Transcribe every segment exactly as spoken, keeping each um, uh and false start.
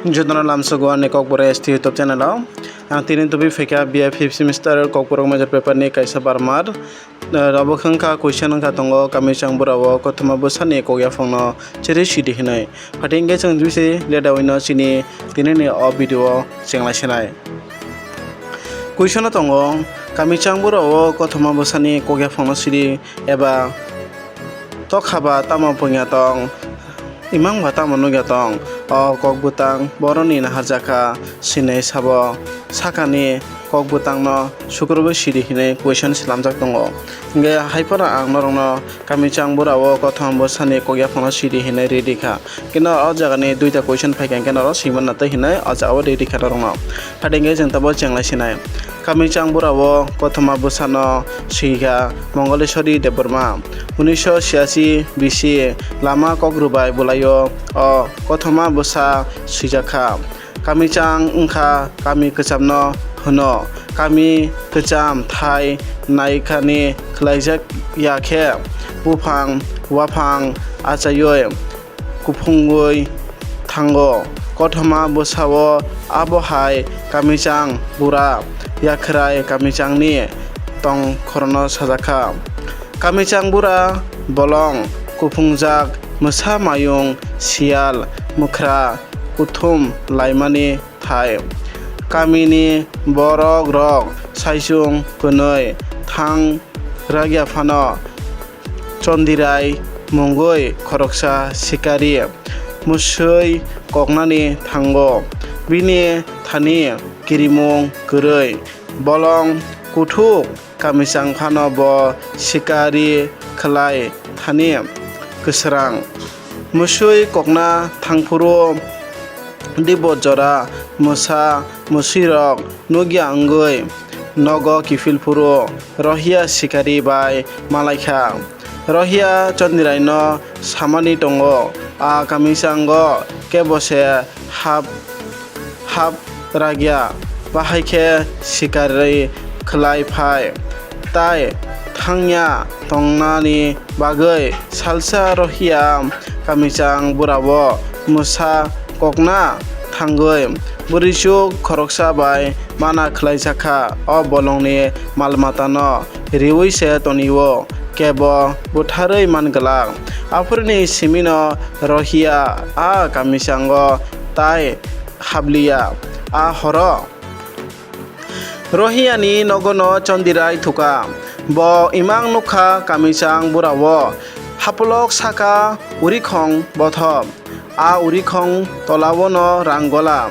Jotono lamsogo ani Kokborok S T YouTube channel o. Ang tini tubui phaikha B A fifth semester Kokborok major paper ni kaisa barmar. Eh, abo wngkha question wngkha tongo, Kamichang bura o kothoma bwsani kok yaphangno chiri sidi hinwi. Phaidi hwnkhe chwng bisi leda wino chini tini ni o video o chenglai sinai. Question o tongo, Kamichang bura o kothoma bwsani kok yaphangno sidi eba tokha ba tamo pungya tong, imang ba tamo nugya tong, o kok bwtang boroni naharjakha, sinai sabo sakani kok bwtangno sukrubui sidi hinwi question slamjak tongo. Hwnkhe hai phano ang norokno Kamichang bura o kothoma bwsani kok yaphangno sidi hinwi ready kha. Khe no o jagani duita question phaikha, hwnkhe norok swimanna tei hinwi o jaga o ready kha norokno. Phaidi hwnkhe chwng tabuk chenglai sinai. Kamichang bura o kothoma bwsano swikha Mongoleshwari Debbarma. Unisho chhiyasi bisi lama kok rwbai bwlaio o kothoma bwsa swijakha. Kamichang wngkha kami kwchamno hwno. Kami kwcham thai naikhani khlaijak ya khe buphang waphang achaiwi kuphungwi thango. Kothoma bwsao abo hai Kamichang bura yakhrai Kamichangni tongkhorno sajakha. Kamichang bura bolong kuphungjak mwsa mayung siyal mwkhra kuthum laimani thai. Kamini borok rok saichung kwnwi thang ragya phano Chondirai mungwi khoroksa sikari mwswi koknani thango. Bini thani kirimung kwrwi bolong kuthuk Kamichang phano bo sikari khlai thani kwsrang. Mwswi kokna thangphuru dibo jora mwsa mwswirok nukya wngwi nogo kiphilphuru Rohiya sikari bai malaikha. Rohiya Chondiraino samani tongo, a Kamichango kebo se hap hap ragya, bahai khe sikari khlai phai, tai thangya tongnani bagwi salsa Rohiya Kamichang burao mwsa kokna thangwi bwrwichuk khoroksa bai mana khlaijakha. O bolongni malmatano riwi se tonio, kebo butharwi manglak. Aphurini simino Rohiya a Kamichango tai habliya. A horo Rohiyani nogono Chondirai thuka. Bo imang nukha Kamichang burao. Hapulok saka urikhong bothop. A urikhong tolaono rang gola.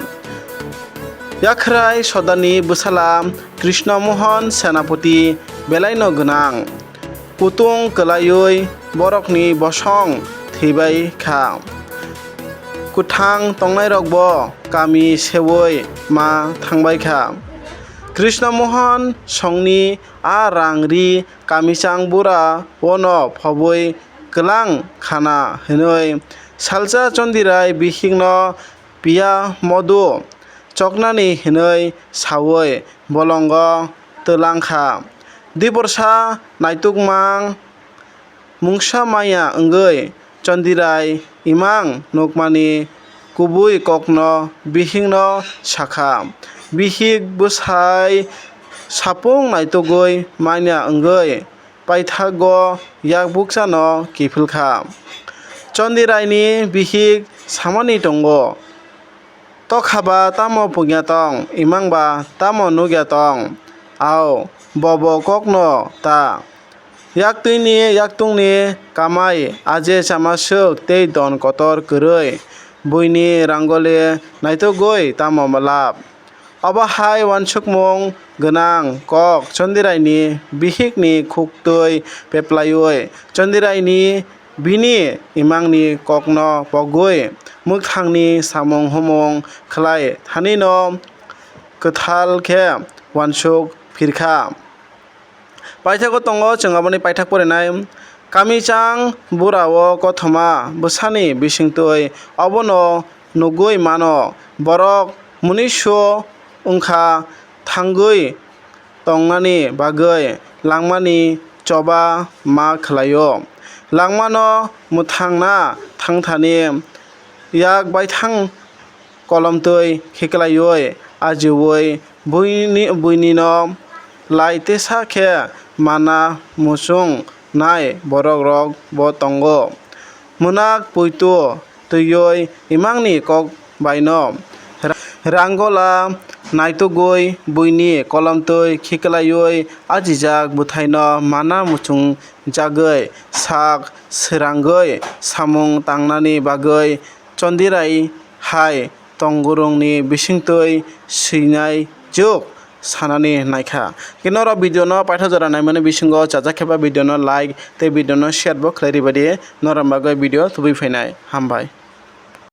Yakhrai sodani bwsala Krishna Mohan Senapati belaino gwnang. Kutung kwlaiwi borokni bosong thwibai kha. Kwthang tongnairokbo kami seui ma thangbai kha. Krishna Mohan songni a rang ri Kamichang bura ono phobwi kwlang khana hwnwi salsa Chondirai bihikno piya modu choknani hwnwi saui bolongo twlang kha. Diporsa naitukmang mungsa maya wngwi Chondirai imang nukmani kubui kokno bihikno sakha. Bihik bwsai sapung naitugwi manya wngwi paithago yak bukchano kiphilkha. Chondiraini bihik samani tongo, "Tokha ba tamo pungya tong, imang ba tamo nukya tong, ao bobo kokno ta." Yaktwini yaktungni kamai aje chamaswk tei don kotor kwrwi buini rangoli naitugwi tamo malap. Obo hai uansukmung gwnang kok Chondiraini bihikni khuktwi peplaiwi Chondiraini bini imangni kokno pogwi mwkhangni samung humung khlai thanino kwthal khe uansuk phirkha. Paithago tongo chwng aboni paithak porinai. Kamichang bura o kothoma bwsani bisingtwi obono nugwi mano. Borok muniso wngkha, thangwi tongnani bagwi langmani choba ma khlaio. Langmano mwthangna thangthani yak baithang kolomtwi khiklaiwi ajiui buini, buinino lai tesa khe mana muchung nai borok rok bo tongo. Mwnak puitu twiwi imangni kok baino ra-, ranggola naitugwi buini kolomtwi khiklaiwi ajijak bwthaino mana muchungjagwi sak srangwi samung tangnani bagwi Chondirai hai tongurungni bisingtwi swinai juk sanani naikha. Khe norok video no paithago jora naimani bisingo chajak khe ba video no like tei video no share bo khlai ribadi, norok bagwi video tubui phainai. Hambai.